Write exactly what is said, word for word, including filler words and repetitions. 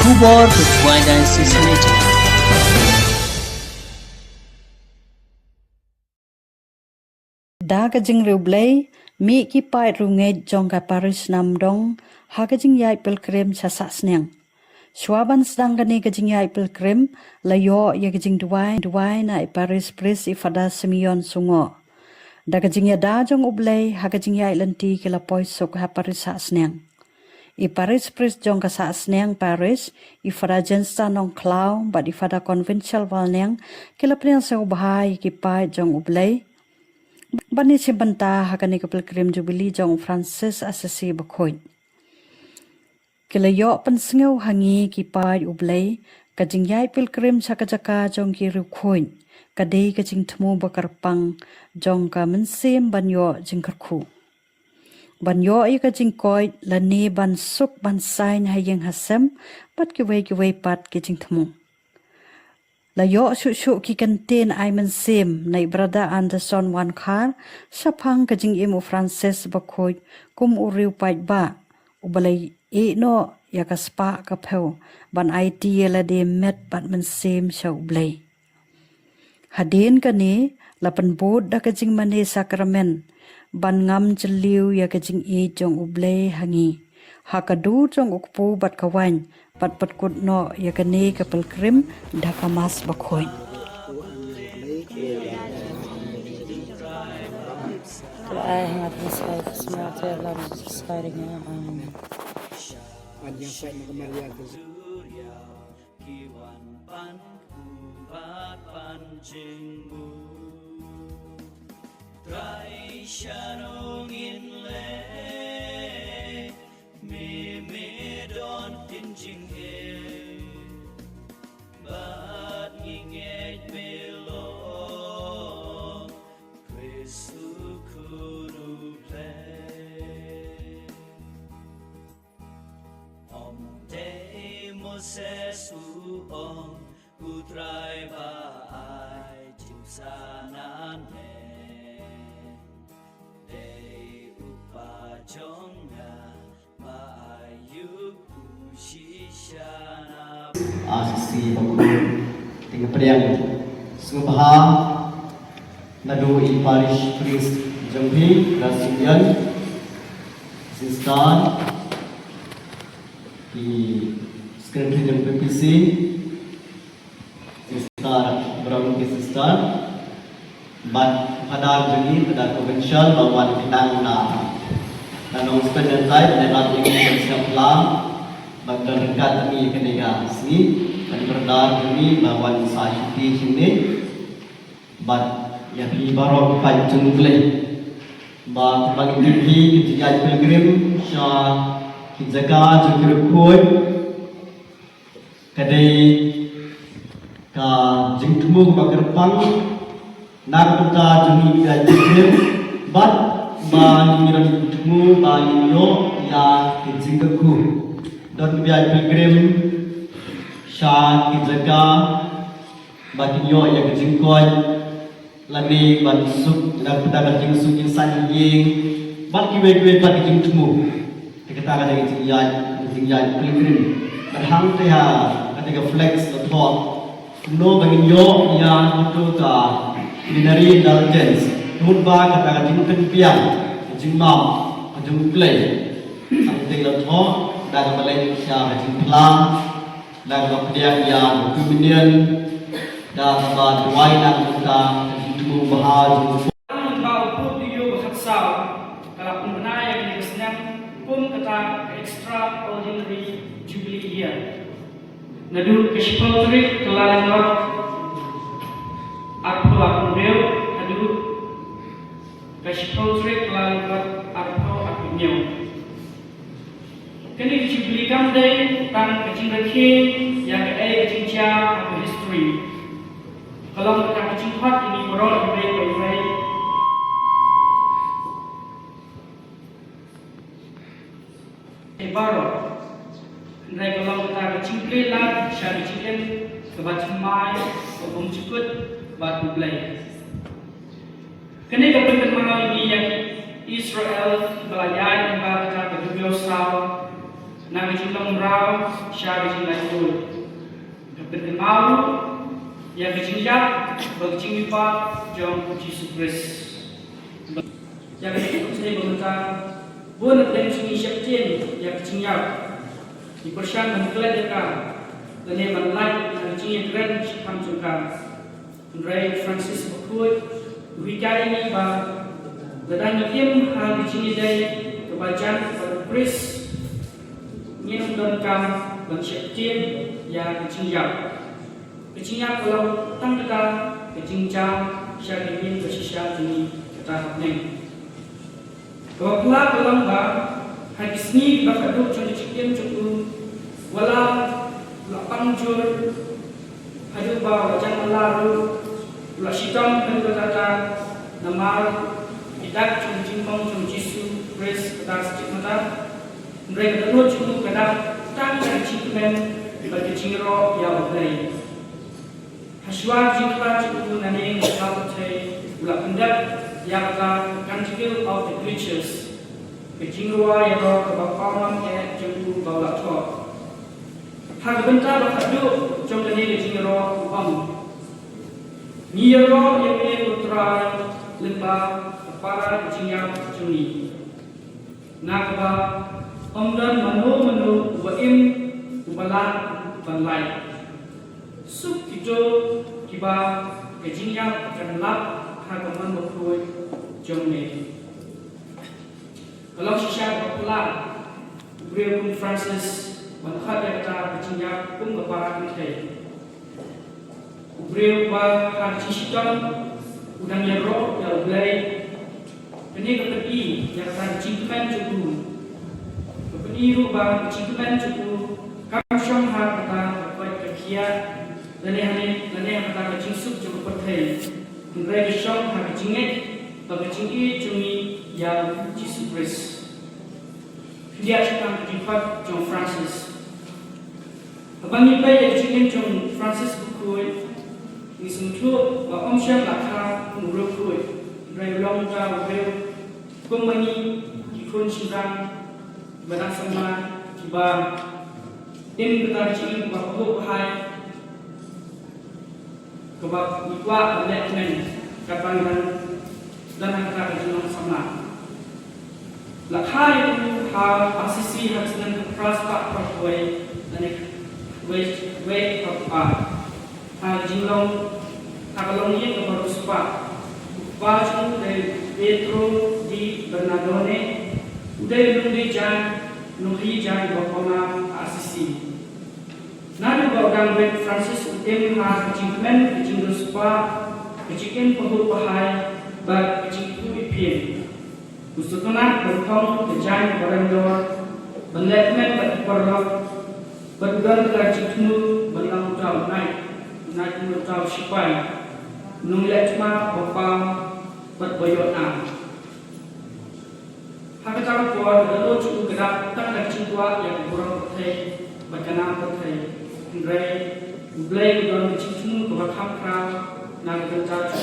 Khubor ka Khwai Diocese Radio. Da ka jingriewblei, mih ki paid riewngeit jong ka parish Namdong ha ka jingïaid pilgrim sha Sahsniang. Shuwa ban sdang kane ka jingïaid pilgrim, la ïoh ïa ka jingduwai, duwai na i parish priest i Father Simeon Sungoh. Da ka jingïada jong U Blei ha ka jingïaid lynti ki la poi suk ha parish Sahsniang. I parish priest jong ka Sahsniang parish, i Father Jensta Nongkhlaw bad i Father Conventional Walniang, ki la pdiang sngewbha ïa ki paid jong U Blei ban ïashim bynta ha kane ka pilgrim jubilee jong u Francis Assisi Bakhuid. Ki la ïoh pynsngew ha ngi ki paid U Blei, ka jingïaid pilgrim sha ka jaka jong ki riewkhuid ka dei ka jingthmu ba kyrpang jong ka mynsiem ban ïoh jingkyrkhu, ban ïoh ïa ka jingkoit lane ban suk ban saiñ ha ïing ha sem bad kiwei kiwei pat ki jingthmu. La ïoh shuh shuh ki kyntien ai mynsiem na i Brother Anderson Wankhar shaphang ka jingim u Francis Bakhuid kum u riewpaidbah uba la ïeh noh ïa ka spah ka phew ban aiti ïa lade met bad mynsiem sha U Blei. Hadien kane, la pynbud da ka jingmane sakramen ban ngam jylliew ïa ka jingïeit jong U Blei ha ngi ha ka dur jong u Kpu bad ka Waiñ bad pynkut noh ïa kane ka pilgrim da ka Mass Bakhuid. Ki wan pan kpu bad pan jingmut. Trai, shano ngin leh, me me don kin jingeh, bad ngi ngeit me long Khrist u Khun U Blei. Ym dei Moses u ong, U Trai ba ai jingpynsngew nangne. Dei u Kpa jong nga ba ai ïa u shisha na. Assisi Bakhuid, te nga pdiang sngewbha naduh i parish priest jong phi, Brother Simeon, sister, i secretary jong P P C, sister, Brother, ki sister, bad Father jong ngi, Father Provincial, ba wan khnang na, na nong spend the night, na rat ïa ngi ban sngap lang, bad don ryngkat ngi kane ka sngi, bad Brother jong ngi, ba wan sa shuti shuti. Bad ïa phi baroh ki paid jong U Blei. Ba kumba ngi tip hi ka jingïaid pilgrim sha ki jaka jong ki riewkhuid ka dei ka jingthmu kaba kyrpang na ka bynta jong ngi ki ïaid pilgrim bad ba ngi don ka jingthmu ba ngin ïoh ïa ka jingkyrkhu. Don ki ïaid pilgrim sha ki jaka ba kin ïoh ïa ka jingkoit lane ban suk da ka jingsuk jingsaiñ ïing bad kiwei kiwei pat ki jingthmu. Te kata ka dei ka jingïaid, ka jingïaid pilgrim. Bad hangta ha kata ka flex la thoh kumno ba ngin ïoh ïa kata ka plenary indulgence. Mut ba kata ka jingpynbiang ka jingmap ka jong U Blei. Hangta la thoh da kaba leit sha ka jingphla da kaba pdiang ïa ka communion, da kaba duwai na ka bynta ka jingthmu bha jong u. Ba u Pope Leo ba khatsaw ka la pynbna ïa kane ka snem kum kata ka extraordinary jubilee year. Naduh ka shiphew tarik Kyllalyngkot arphew arphew hynriew haduh ka shiphew tarik Kyllalyngkot arphew arphew hynñiew. Kane ka jubilee kam dei tang ka jingrakhe ïa kaei ka jingjia ha ka history. Ka long kata ka jingkhot ïa ngi baroh iwei pa iwei. Ïa baroh. Hynrei ka long kata ka jingplie lad sha ka jingim kaba thymmai, ka bymjukut bad U Blei. Kane ka pynkynmaw ïa ngi ïa ki Israel kiba la ïaid lyngba kata ka duriaw saw. Na ka jinglong mraw sha ka jinglaitluid, ka pynkynmaw ruh ïa ka jingïap bad ka jingmihpat jong U Jisu Khrist. Ïa ka jingpynshlur ba mynta, bun na pdeng jong ngi sheptieng ïa ka jingïap. Ngi pyrshang ban klet ïa ka lane ban lait na ka jingïakren shaphang jong ka. Hynrei Francis Bakhuid u hikai ïa ngi ba lada ngi im ha ka jingïadei kaba jan bad U Khrist, ngin ym donkam ban sheptieng ïa ka jingïap. Ka jingïap ka long tang kata ka jingjia sha ka ïing ka shisha jong ngi kata ha bneng. Kaba phylla ka long ba ha ki sngi kiba khatduh jong ka jingim jong u, wat la u la pang jur haduh ba u la jan mala ruh, u la shitom haduh katta katta namar ki dak jong ka jingpang jong U Jisu Khrist kata ka stigmata. Hynrei ka dohnud jong u ka dap tang da ka jingkmen bad ka jingïaroh ïa U Blei. Hashwa ka jingkhlad jong u nangne ha ka pyrthei, u la pyndep ïa kata ka Canticle of the Creatures, ka jingrwai ïaroh kaba pawnam eh jong u ba u la thoh. Ha ka bynta ba khatduh jong kane ka jingïaroh u ong: Ngi ïaroh ïa me ko Trai lyngba ka para ka jingïap jong ngi, na kaba ym don mano mano uba im uba lah ban lait. Suk kito kiba ka jingïap kan lap ha ka mon bakhuid jong me. Ka long shisha kaba phylla u briew kum Francis ban khot ïa kata ka jingïap kum ka para kynthei. U briew uba ha ka jingshitom u dang ïaroh ïa U Blei. Kane ka pyni ïa kata ka jingkmen jong u. Ka pyni ruh ba ka jingkmen jong u kam shong ha kata ka koit ka khiah lane ha ne lane ha kata ka jingsuk jong ka pyrthei. Hynrei ka shong ha ka jingngeit bad ka jingïeit jong ngi ïa U Jisu Khrist. Khyndiat shaphang ka jingkhot jong u Francis. Haba ngi peit ïa ka jingim jong u Francis Bakhuid, ngi sngewthuh ba ym shym la kha kum u riewkhuid, hynrei u long uta u briew kum ma ngi, ki khun shynrang ba dang samla, kiba im kata ka jingim kaba pahuh pahai, kaba ngi kwah ban leh kmen katba ngi dang don ha kata ka jinglong samla. La kha ïa u ha Assisi ha ka snem khatphra spah phra phew wei, lane wei, wei phra phew ar. Ha ka jinglong, ha ka longïing kaba riewspah. U kpa jong u dei Pietro di Bernardone, u dei u nongdie jaiñ, nongdie jaiñ ba pawnam ha Assisi. Naduh ba u dang beit, Francis u im ha ka jingkmen, ka jingriewspah, ka jingim pahuh pahai bad ka jingkyrkhu ïa phi. U sngewtynnat ban phong ka jaiñ ba rem dor, ban leh kmen bad ki paralok, bad u don ka jingthmu ban long uta u knight, u knight u long uta u shipai, u nongleh thma ba paw bad ba ïoh nam. Ha kata ka por ka dohnud jong u ka dap tang da ka jingkwah ïa ka burom pyrthei bad ka nam pyrthei. Hynrei U Blei u don ka jingthmu kaba kham khraw na ka bynta jong